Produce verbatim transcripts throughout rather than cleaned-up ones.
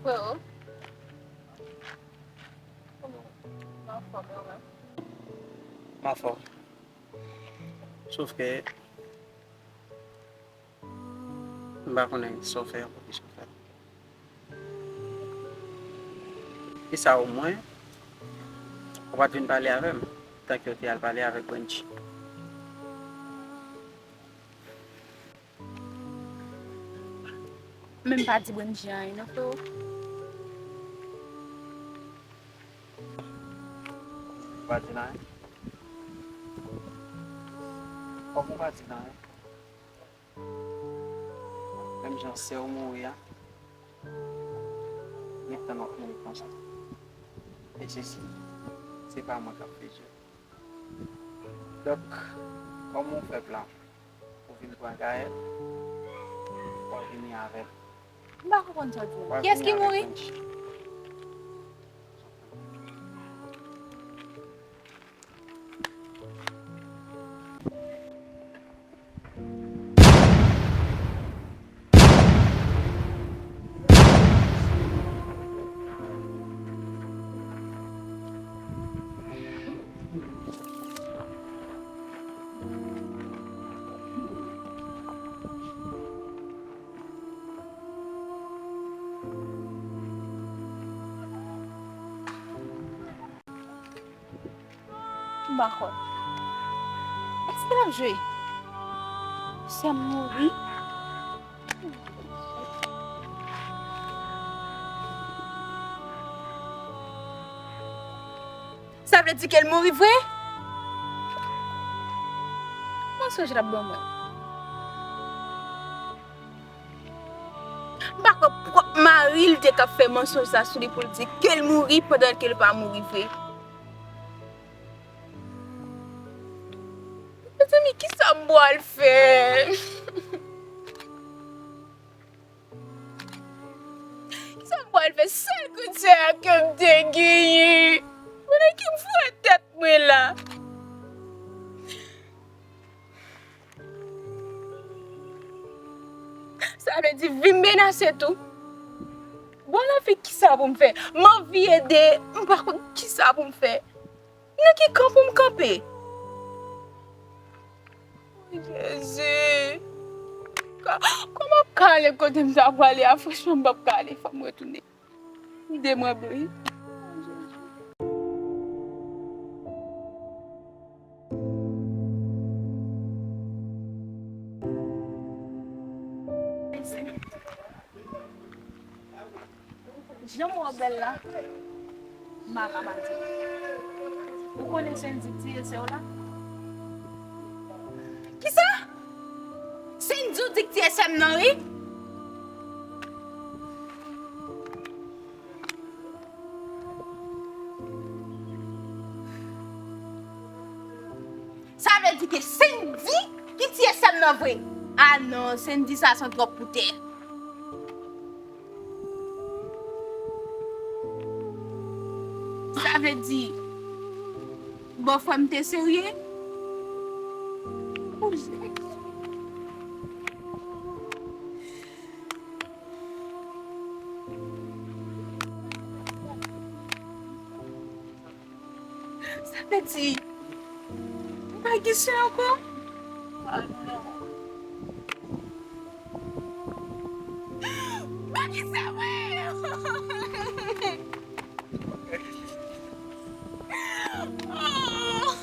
Freo, kòman w anfòm ou menm? M anfòm. Sòf ke m pa konnen sa w fè ankò, kisa w fè. Kisa omwen, ou pa t vin pale avè m, tanke w te al pale avèk Brenji. Men m pa di Brenji anyen non, freo. Ou pa di l anyen? Kòman ou pa di l anyen? Menm jan sè w mouri a, gentan w ap mouri konsa. E sesi, se pa mwen k ap fè djòl. Donk, kòman w fè plan? Ou vin pran Gaëlle, ou vini avè l. M pa konprann sa w di a. Kiyès ki mouri? M pa kwè. Èske l ap jwe? Sè m mouri? Sa vle di ke l mouri vre? Mansonj l ap ban mwen. M pa kwè pwòp mari l te ka fè mansonj sa sou li pou l di ke l mouri pandan ke l pa mouri vre. Mezanmi, kisa m pral fè? Kisa m pral fè? Sèl grenn sè a ke m te genyen. Mwen ki m fwè tèt mwen la. Sa vle di vi m menase tou. Bon, lavi, kisa pou m fè? M anvi ede, m pa konn kisa pou m fè. Nan ki kan pou m kanpe? Jezi. Kò-, kòman m ka ale kote m ta prale a? Franchman, m p ap ka ale. Fò m retounen. Ede mwen, bri. Jan w wè w bèl la, m pa ka pa di w. Ou konnen Sendy k tiye sè w la? Kisa? Sendy w di k tiye sè m nan, wi. Sa vle di ke Sendy ki tiye sè m nan vre? Ah non, Sendy sa son twòp pou tè. Sa vle di, bòfrè m te serye? Oh, Jezi. Sa vle di, m pa gen sè ankò? Ah non. M pa gen sè vre! Oh!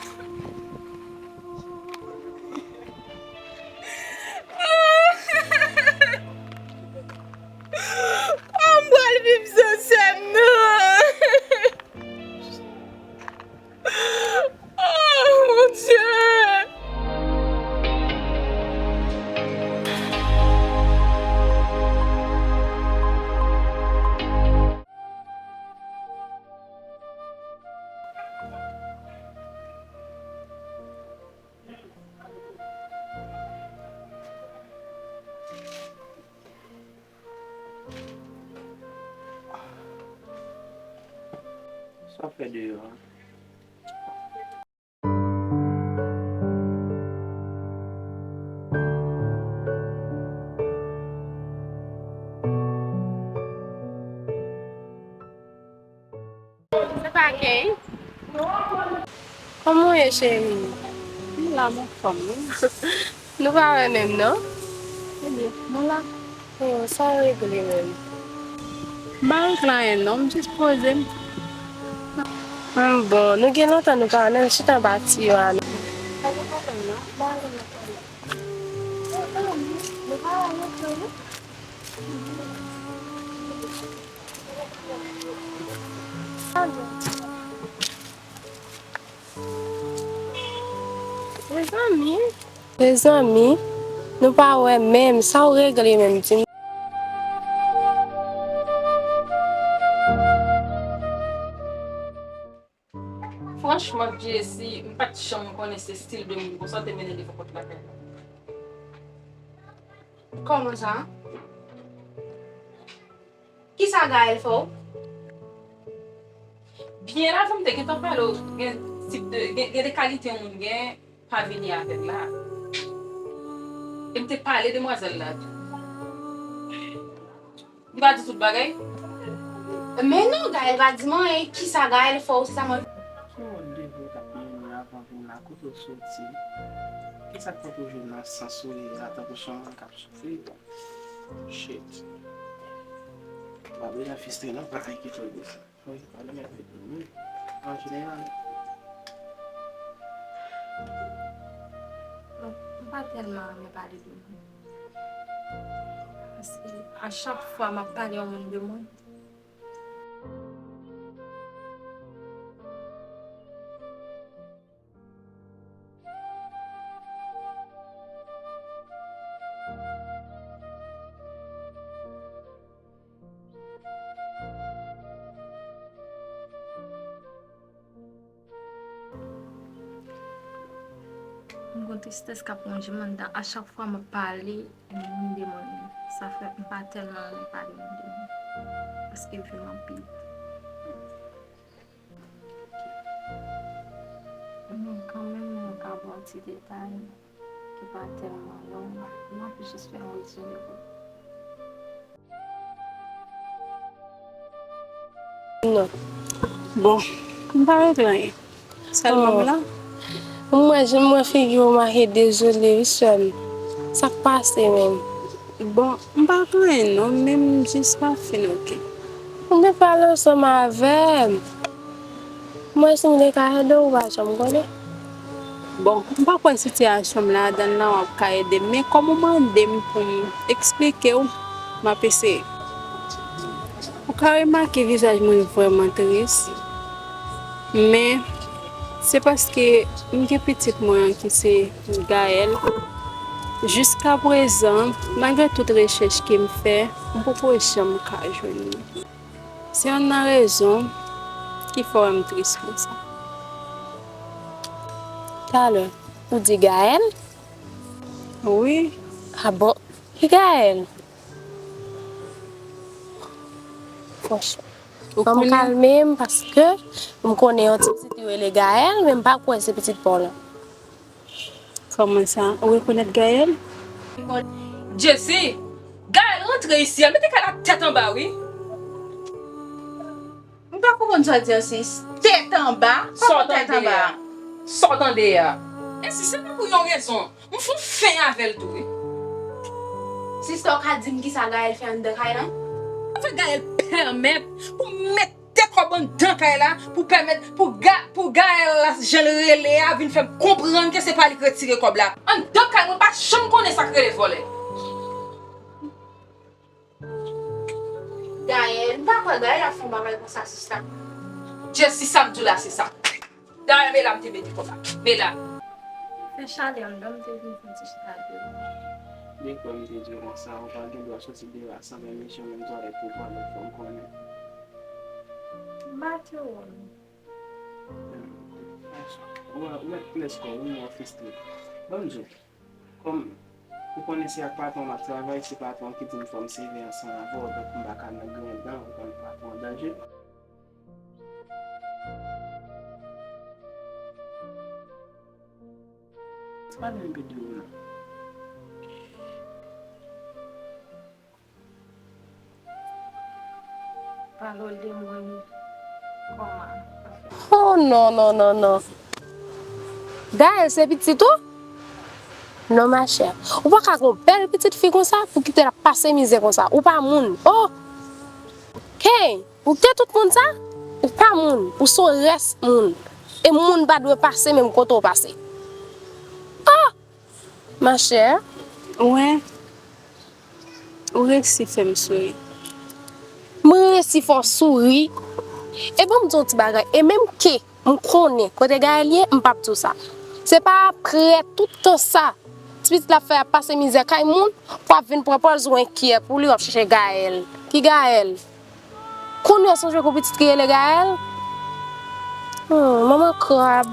Oh, m pral viv san sè m nan. Oh, mon Dieu! Sa w fè deyò a? Ok. Kòman w ye, cheri? M la, m anfòm wi. Nou pa wè menm, non? Ebyen, mwen la. Oh, sa w regle menm? M pa regle anyen, non, m jis poze m. Hmm, bon, nou gen lontan nou pa wè, non, chita anba tiyo a, non. Pa gen pwoblèm, non. M pa wè lontan, non. Mezanmi. Mezanmi, nou pa wè menm, sa w regle menm, di m. Franchman, Jessie, m pa t janm konnen se stil de moun konsa w te mennen devan pòt lakay la. Kòman sa? Kisa Gaël fè w? Byen avan m te gentan pale w, gen tip de, gen, gen de kalite yon moun gen pa vini avè l la. E m te pale demwazèl la tou. Li pa di tout bagay? Men non, Gaël pa di m anyen. Kisa Gaël fè w, se sa mwen. Ki mòd de vi w t ap mennen avan vin la? Kote w soti? Kisa k fè w jwenn nan sans ou ye a, tankou se yon moun k ap soufri? Shit. Pa bezwen fistre non, pa enkyete w de sa. Wi, pa nan mèt vit non, wi. An jeneral. Bon, m pa tèlman renmen pale de moun. Paske a chak fwa m ap pale yon moun de moun, M gon tristès k ap wonje m anndan a chak fwa m ap pale moun de moun. Sa fè m pa tèlman renmen pale moun de moun. Paske vi m anpil. Men kanmenm, mwen ka ba w ti detay ki pa tèlman long. M ap jis fè yon rezime pou ou. Non. Bon, m pa regle anyen. Sèlman m la. M wè jan m wè figi w make dezole wi sè m. Sa k pase menm? Bon, m pa regle anyen non, men m jis pa fin oke. Ou te pale ansanm avè m. M wè si m te ka ede w, ou pa janm konnen. Bon, m pa kwè sitiyasyon m ladan l la w ap ka ede m, men kòm ou mande m pou m eksplike w, m ap eseye. Ou ka remake vizaj mwen vrèman tris, men se paske m gen pitit mwen an ki se Gaël. Jiskaprezan, malgre tout rechèch ke m fè, m poko janm ka jwenn li. Se youn nan rezon ki fè w wè m tris konsa. Talè, ou di Gaël? Wi. A bon? Ki Gaël? Franchman. Ban m kalme m paske m konnen yon ti pitit ki rele Gaël, men m pa kwè se pitit pa w lan. Kòman sa? Ou rekonèt Gaël? Jesi, Gaël rantre isi a, mete kay la tèt anba, wi. M pa konprann sa w di an, sis. Tèt anba? Sa w tande a? Sa w tande a? E si se pa pou yon rezon, m fout fen avè l tou, wi. Sista, w ka di m kisa Gaël fè anndan kay lan? Sa fè Gaël pèmèt pou m met te kòb anndan kay la pou pèmèt pou ga, pou Gaël la jan l rele a vin fè m konprann ke se pa li k retire kòb la. Anndan kay mwen pa janm konnen sa k rele vòlè. Gaël, m pa kwè Gaël ap fè yon bagay konsa sista. Jesi, sa m di w la se sa. Dayè, men la m te mete kòb la. Men la. Fè chalè anndan, m te vin fè yon ti chita deyò. Depi m te di w konsa, ou pa gen dwa soti deyò a san pèmisyon, menm twalèt pou twalèt, fò m konnen. M pa te wè w. Ou wè, ou mèt plès kò w, ou mò fistri. Ban m di w. Kòm ou konnen se ak patwon m ap travay, se patwon ki di m fò m seve ansanm avè w, donk m pa ka nan grenn dan, ou konn patwon danje. Pale w de mwen kòman? Oh non, non, non, non. Gaëlle se pitit ou? Non, machè. Ou pa ka gen yon bèl pitit fi konsa pou kite l ap pase mizè konsa. Ou pa moun. Oh! Hey! Ou te tout moun sa? Ou pa moun. Ou se yon rès moun. E moun pa dwe pase menm kote w pase. Oh! Machè. Ou wè, ou resi fè m souri. Mwen resi fè w souri. E ban m di yon ti bagay. E menm ke m konnen kote Gaëlle ye, m p ap di w sa. Se pa apre tout tan sa, ti pitit la ap fè ap pase mizè kay moun, pou ap vin pran pòz ou enkyè pou li, w ap chèche Gaëlle. Ki Gaëlle? Kounye a w sonje gon pitit ki rele Gaëlle? Hmm, manman krab.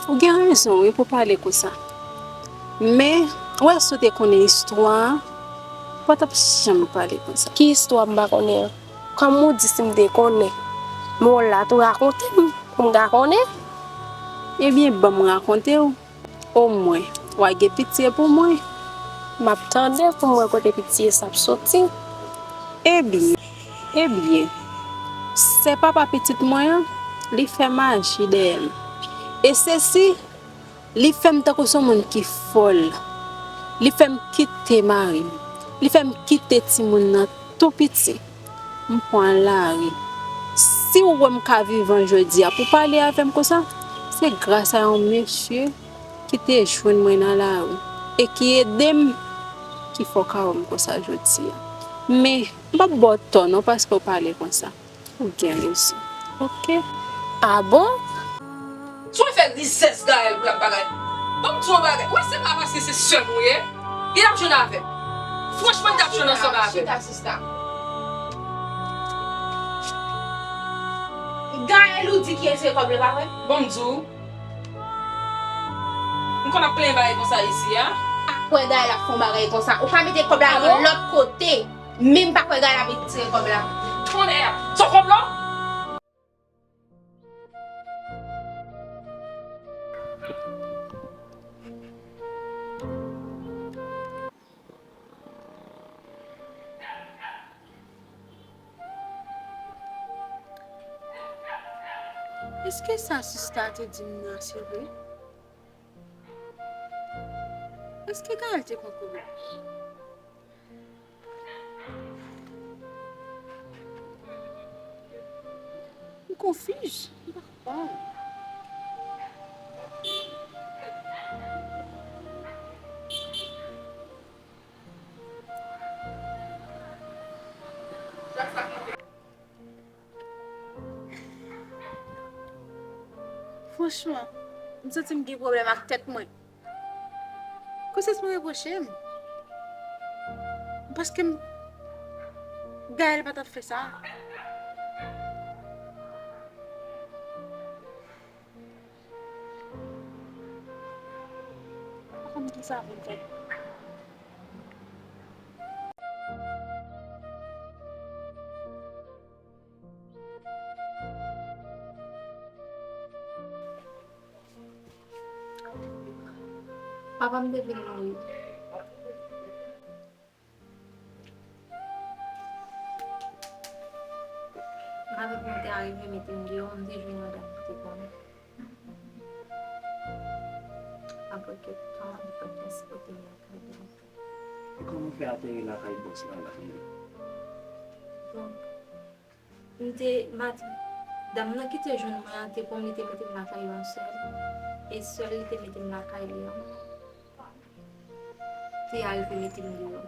Ou gen rezon wi pou pale konsa. Men, ou wè si w te konnen istwa a, ou pa t ap janm pale konsa. Ki istwa m pa konnen an? Kòman w di si m te konnen? Men w la tou rakonte m pou m ka konnen. Ebyen, ban m rakonte w. Omwen, w a gen pitye pou mwen. M ap tande pou m wè kote pitye sa ap soti. Ebyen, ebyen, sè papa pitit mwen an, li fè maji dèyè m. E sesi, li fè m tankou se yon moun ki fòl. Li fè m kite mari m. Li fè m kite timoun nan tou piti. M pran lari. Si w wè m ka vivan jodi a pou pale avè m konsa, se gras a yon mesye ki te jwenn mwen nan lari e ki ede m, ki fè w ka wè m konsa jodi a. Men, m p ap ba w tò non paske w pale konsa. Ou gen rezon. Oke. A bon? Si w fè rizès Gaëlle pou l ap bagay. Ban m di w yon bagay. Ou wè se pa paske se sè m ou ye? Li t ap jwenn avè m. Franchman, li t ap jwenn ansanm avè m. Chita, sista. Gaëlle ou di ki retire kòb la, pa vre? Ban m di w. M konn ap plenyen bagay konsa isi a. Pa kwè Gaëlle ap fè yon bagay konsa. Ou ka mete kòb la yon lòt kote. Men m pa kwè Gaëlle ap retire kòb la. Konnen a. Sa w konprann? Èske sa sista te di m nan se vre? Èske Gaëlle te pran kòb la? M konfiz, m pa konprann. Franchman, m santi m gen pwoblèm ak tèt mwen. Konsyans mwen repwoche m. Paske m, Gaëlle pa t ap fè sa. Pa konn kisa pou m fè. Papa m te vin mouri. Madanm mwen te arive mete m deyò, m te jwenn madanm ki te konnen. Apre kèk tan, li pa t ap sipote m lakay li ankò. E kòman w fè ateri lakay bòs la la? Donk, m te, madanm nan ki te jwenn mwen an te pwomèt li te mete m lakay yon sè l, e sè l li te mete m lakay li an te arive mete m deyò.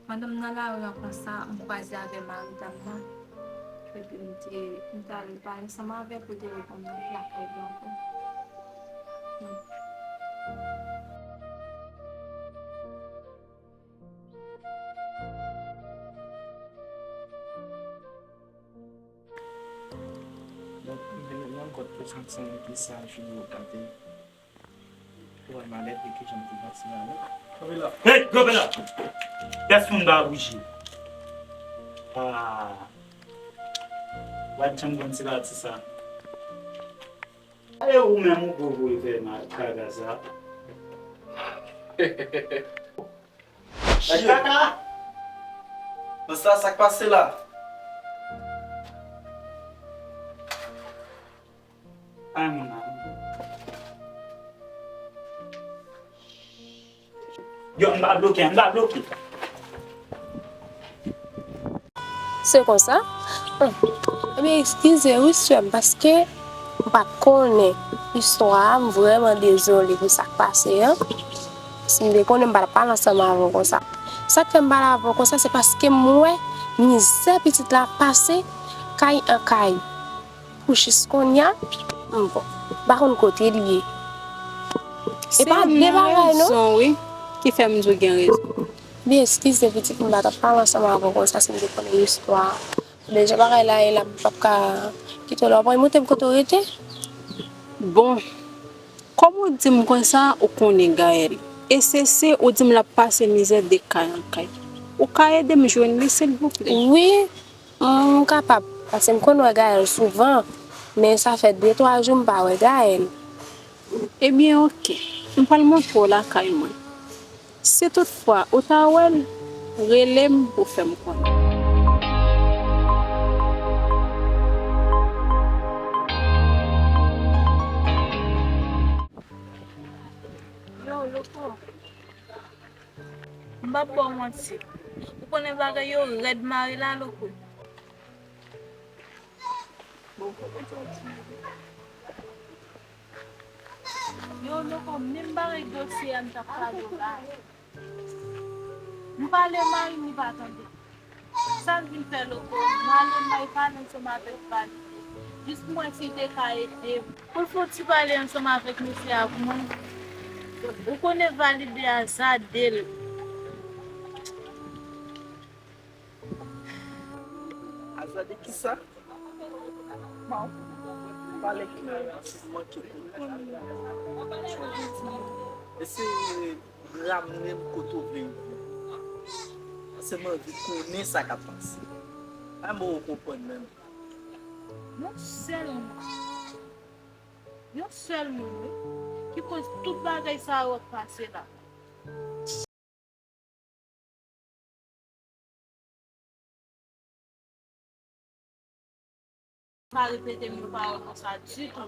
Pandan m nan lari an konsa, m kwaze avè mari dam nan. Epi m te, m t al pale ansanm avè l pou l te reponn mwen lakay li ankò. Donk, m te met nan kòd pou santi m ki sa jou yo gade. Ou wè malèt li ki jan m te pati la, non? Kanpe la. Hey, kanpe la! Pèsonn pa bouje. Ah. Ou pa t janm konn ti pati sa. E ou menm ou gwo voye fè mal kaka sa. Kaka! Nan sa, sa k pase la? Kay moun nan. Yo, m pa bloke, m pa bloke. Se konsa? Ebyen, eskize wi, sè m, paske m pa t konnen istwa a, m vrèman dezole pou sa k pase an. Si m te konnen, m pa t ap pale ansanm avè w konsa. Sa k fè m pale avè w konsa, se paske m wè mizè pitit la pase kay an kay. Pou jis kounye a, m bon, m pa konn kote l ye. E pa de bagay non. Rezon, wi, ki fè m di w gen rezon. Byen, eskize pitit, m pa t ap pale ansanm avè w konsa si m te konnen istwa a. Deja bagay la ye la, m p ap ka kite w la, w ap montre m kote w rete. Bon, kòm ou di m konsa, ou konnen Gaël. E se, se ou di m l ap pase mizè de kay an kay. Ou ka ede m jwenn li, silvouplè? Wi, m kapab, paske m konn wè Gaël souvan, men sa fè de twa jou m pa wè Gaël. Ebyen, oke. M pral montre w lakay mwen. Si toutfwa ou ta wè l, rele m pou fè m konnen. Yo, Loko. M p ap ba w manti. Ou konnen bagay yo rèd mare la, Loko. Yo, Loko, menm bagay dosye a m t ap pale w la. M pale Marini pa tande. Sa l vin fè, Loko? M ale, m al pale ansanm avèk Valide. Jis pou m wè si l te ka ede m. Pou l fè yon ti pale ansanm avèk mesye a pou mwen. Ou konnen Valide a zade l. Azade kisa? Bon, pale klè, paske m manke konprann sa w vle di. Eseye ramne m kote w vle rive. Paske m anvi konnen sa k ap pase. Pa m ou konprann menm. Yon sèl moun, yon sèl moun, wi, ki koz tout bagay sa yo ap pase la. Pa repete m yon pawòl konsa ditou.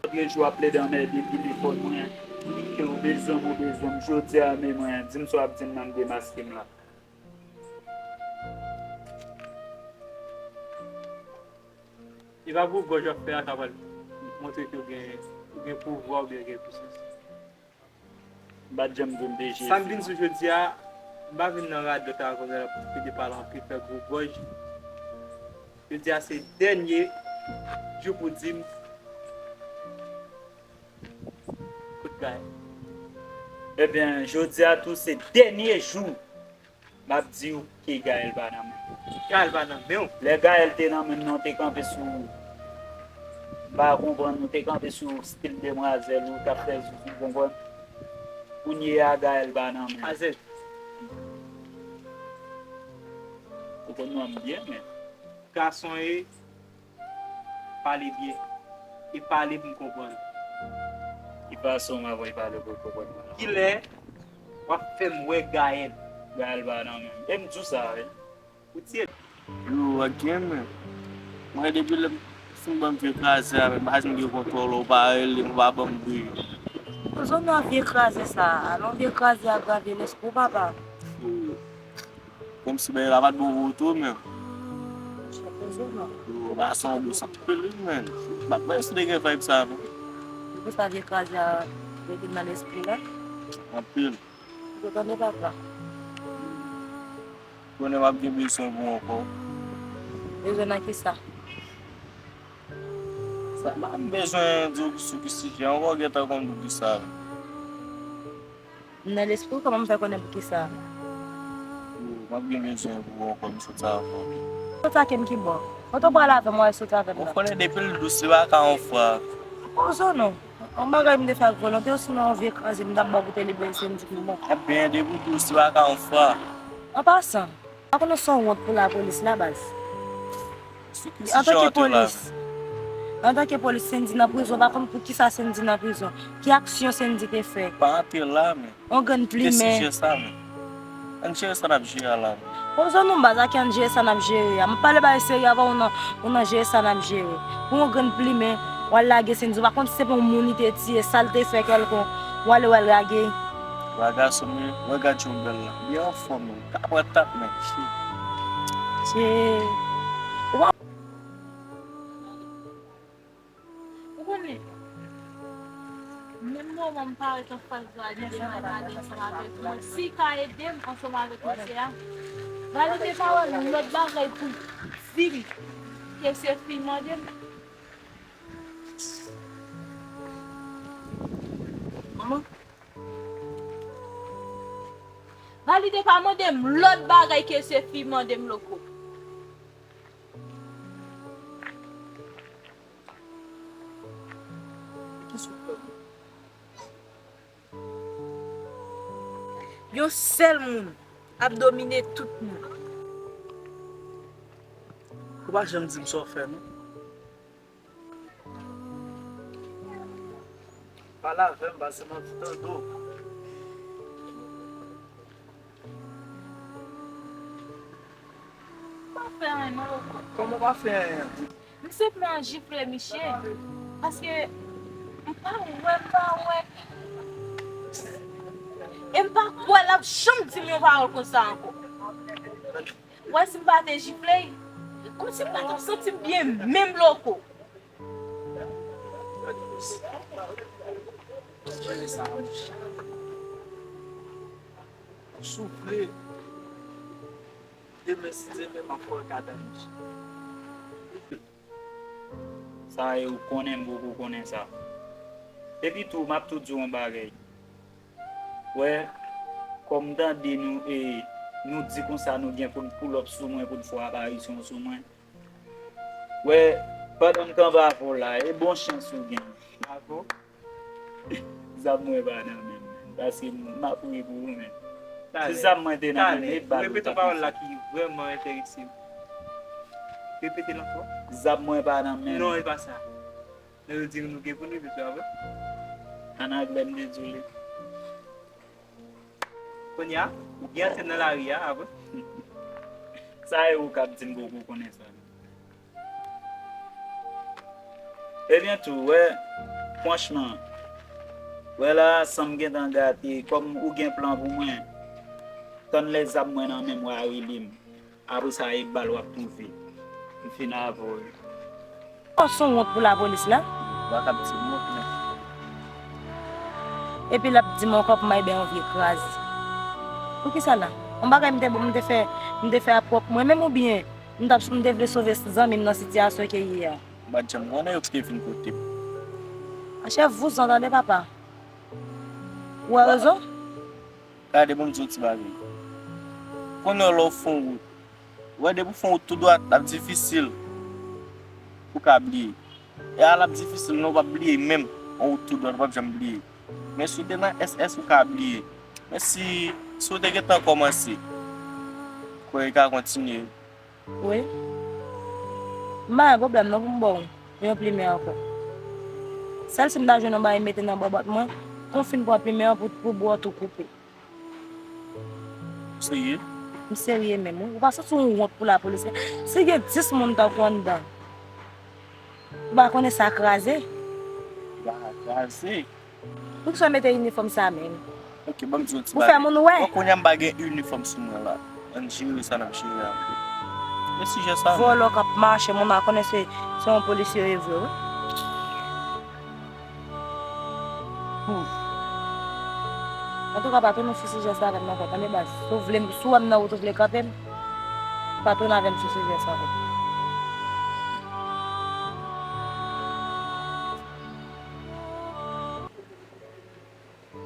Lòt jou w ap plede anmède telefòn mwen, ke w bezwen m, ou bezwen m. Jodi a, men mwen, di m sa w ap di m nan, m demaske m la. E pa gwo gòj w ap fè a k ap montre ke w gen, ou gen pouvwa oubyen gen pisans. M pa t janm di w m te jezi. Sa m vin di w jodi a, m pa vin nan radòt avè w nan pou te pale anpil, fè gwo gòj. Jodi a se dènye jou pou di m kote Gaël. Ebyen, jodi a tou se dènye jou. M ap di w ke Gaël pa nan men m. Gaël pa nan men w? Lè Gaël te nan men m, non, te kanpe sou, m pa konprann, nou te kanpe sou stil demwazèl ou t ap fè zuzu, w konprann? Kounye a, Gaël pa nan men m. Azèl. Ou konn non m byen, men. Gason e Pale byen. E pale pou m konprann. Ki fason m ap pale pou w konprann mwen? Kilè w ap fè m wè Gaël? Gaël pa nan men m. E m di w sa, wi. Ou tye. Yo, ak gen men. Mwen depi lè m fin ban m vye kraze a, men m pa janm gen kontwòl ou pa rele m, ou pa ban m bri. Poze w nan vye kraze sa a, non vye kraze a grave lespri w, papa. Yo. Kòmsi bagay la pa t bon pou ou tou, men. Yo, gason an dous anpil, wi, men. M pa t panse si w te gen vibe sa, non. Se pou sa vye kraze a rete nan lespri la. Anpil. Ou tande papa. Konnen m ap gen bezwen pou ou ankò. Bezwen nan kisa? Sa m bezwen di w sou ki sijè ankò, w gentan konn pou kisa. M nan lespri w, kòman m fè konnen poukisa? Yo, m ap gen bezwen pou ou ankò, m sot sa ankò. Sot sa ke m ki bò? Kote w pral avè m, w al sot avè m la? Ou konnen depi l dous, li pa ka yon fra. Poze w non. Yon bagay m te fè ak volonte, osinon yon vye kraze m t ap ba w pou te libere Sendy pou mwen. Ebyen, depi w dous, li pa ka yon fra. An pasan, pa konnen se yon wont pou lapolis la, baz. Antanke polis, antanke polis, Sendy nan prizon, pa konn pou kisa Sendy nan prizon. Ki aksyon Sendy te fè? Pa antre la, men. On grenn plimen. Kite sijè sa, men. Ann jere sa n ap jere a la, men. Poze nou baz, a ki ann jere sa n ap jere a. M ap pale bagay serye avè w, ou nan, ou nan jere sa n ap jere. Pou yon grenn plimen, w al lage Sendy, ou pa konn si se pa yon moun li te tiye, sa l te fè kèlkonk, w ale w al lage. Wa gason, men, wè gad jan w bèl la. Byen anfòm, wi. Ka pran tap, men. Shit. Shit. Ou pa Ou konnen, menm moman m parèt anfas Valide, m al pale ansanm avèk mwen. Si l ka ede m ansanm avèk mesye a, Valide pa wè lòt bagay pou di m ke se fi l mande m. Manman, Valide pa mande m lòt bagay ke se fi l mande m, loko. Ki soufrans? Yon sèl moun ap domine tout moun. Ou pa janm di m sa w fè, non. Pale avè m, pase manti tande w. M pa fè anyen, non, loko. Kòman w pa fè anyen? M senpman jifle misye, paske m pa wè, m pa wè. E m pa kwè l ap janm di m yon pawòl konsa ankò. Wè, si m pa te jifle l, kòmsi m pa t ap santi m byen menm, loko. Soufle. Demen, si Dye vle, m ap fè w kado misye. Sa e, ou konnen m poko konnen sa. Epi tou, m ap tou di w yon bagay. Wè, kòm m tande nou, e, nou di konsa nou gen pou n pull up sou mwen, pou n fè aparisyon sou mwen. Wè, pandan m kanpe avè w la, e bon chans ou gen. Dakò? Zam mwen pa nan men m, paske m ap ri pou ou menm. Si zam mwen te nan men m, e bal ou t ap fè. Repete pawòl la ki vrèman enterese m. Repete l ankò. Zam mwen pa nan men m. Non, e pa sa. Lè yo di nou gen pou n rive, se pa vre? An anglè, m te di w li. Kounye a, ou gen antre nan lari a, a vre? Sa e ou k ap di m poko konnen sa. Ebyen tou, wè, franchman, wè la, san m gentan gate, kòm ou gen plan pou mwen, tann lè zam mwen nan men m, w a rele m. Apre sa, e bal w ap twouve. M fin avè w. Ou se yon wont pou lapolis la. W a k ap di m wont, men. Epi l ap di m ankò pou m al bay yon vye kraze. Poukisa la? Yon bagay m te, m te fè, m te fè a pwòp mwen menm oubyen m t ap, m te vle sove zanmi m nan sitiyasyon ke l ye a? M pa t janm konnen yo ki te vin kote m. Monchè, vouzan tande papa. Ou wè rezon? Gade, ban m di w yon ti bagay. Konnen lè w fè yon wout, ou wè, depi w fè yon wout tou dwat, l ap difisil pou w ka bliye. E a l ap difisil, non, w p ap bliye menm. Yon wout tou dwat, ou p ap janm bliye. Men si w te nan S S, ou ka bliye. Men si, si w te gentan kòmanse, kwè e ka kontinye. Wi. M pa gen pwoblèm non pou m ba w yon plimen ankò. Sèl si m ta jwenn yon bagay mete nan bòbòt mwen, pou m fin pran plimen an pou, pou bò tou koupe. Ou serye? M serye menm, wi. Ou pa santi w wont pou lapolis la? Si gen dis moun tankou w anndan, ou pa konnen sa kraze? Ba kraze. Poukisa w mete inifòm sa menm? Ok, ban m di w yon ti bagay. Pou fè moun wè. Bon, kounye a m pa gen inifòm sou mwen la. Ann jere sa n ap jere a. Men sijè sa. Vòlò k ap mache, moun a konnen se, se yon polisye yo ye vre, wi. Hmm. Antouka, pa tounen sou sijè sa avè m ankò, tande baz. Si w vle m, si w wè m nan wout, ou vle kanpe m, pa tounen avè m sou sijè sa ankò.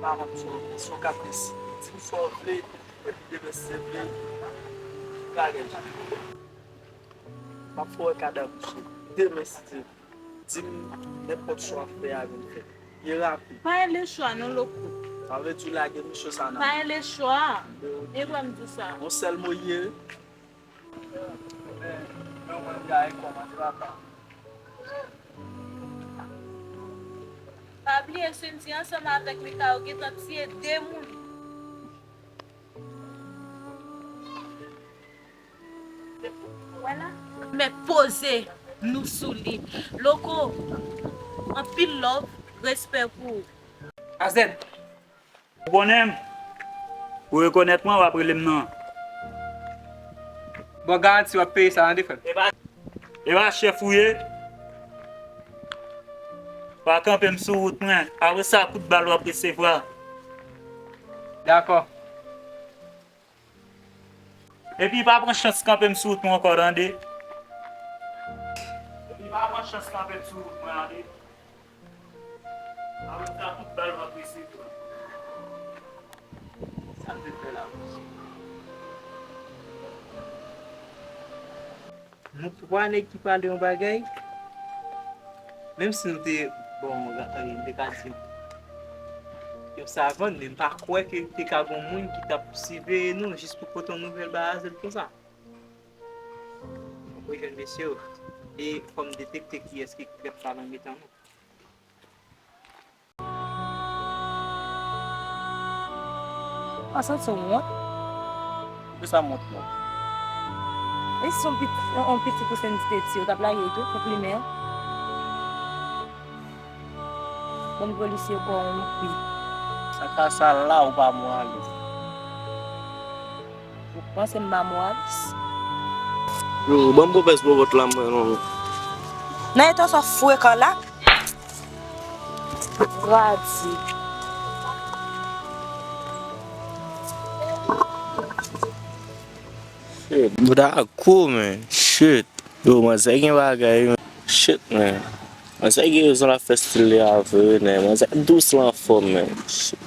Pa konn sa w vle, se yon kapris. Di m sa w vle, epi demen si Dye vle, bagay. M ap fè w wè kadav misye. Demen si Dye vle. Di m nenpòt sa w ap fè a vin fèt. Byen rapid. Pa gen lechwa non, loko. Sa vle di w lage misye sa nan. Pa gen lechwa. E vre m di w sa. Yon sèl mo l ye. Pa bliye Sendy ansanm avèk Mika yo gentan tiye de moun. Wè la? Men poze nou sou li. Loko, anpil love, respè pou ou. Azèd. Ou konnen m. Ou rekonèt mwen, w ap rele m non. Bon, garanti w ap peye sa, tande, frè m. E pa, e pa chèf ou ye? Pa kanpe m sou wout mwen. Apre sa, kout bal w ap resevwa. Dakò. Epi pa pran chans kanpe m sou wout mwen ankò, tande. Epi pa pran chans kanpe m sou wout mwen, tande. Apre sa, tout bal w ap resevwa. Sa m te fè la. Nou twa nèg ki pale yon bagay, menm si nou te, bon, m te ka di, yon savann, men m pa kwè ke te ka gon moun ki t ap siveye nou jis pou pote yon nouvèl ba Azèl konsa. Mwen jwenn mesye yo, e fò m detekte kiyès ki krèp pa nan mitan nou. Ou pa santi w wont? Poukisa m wont, non? E si yon piti, yon piti pou Senti te tiye, ou t ap lage l tou, pou plimen an? Bann polisye kòwonpi. Sa ka sa la, ou pa moralis. Ou panse m pa moralis? Yo, ban m pwopès bobòt la, mwen, non. Nan eta sa frekan la. Radi. Shit, bouda kou, man. Shit. Yo, manzè gen bagay, man. Shit, man. Manzè gen rezon, l ap fè stil li a vre, man. Manzè dous, l anfòm, man. Shit.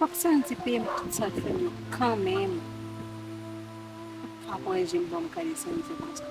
Fòk Sandy peye m tout sa l fè m yo kanmenm. Pa pran je m ban m gade Sandy konsa.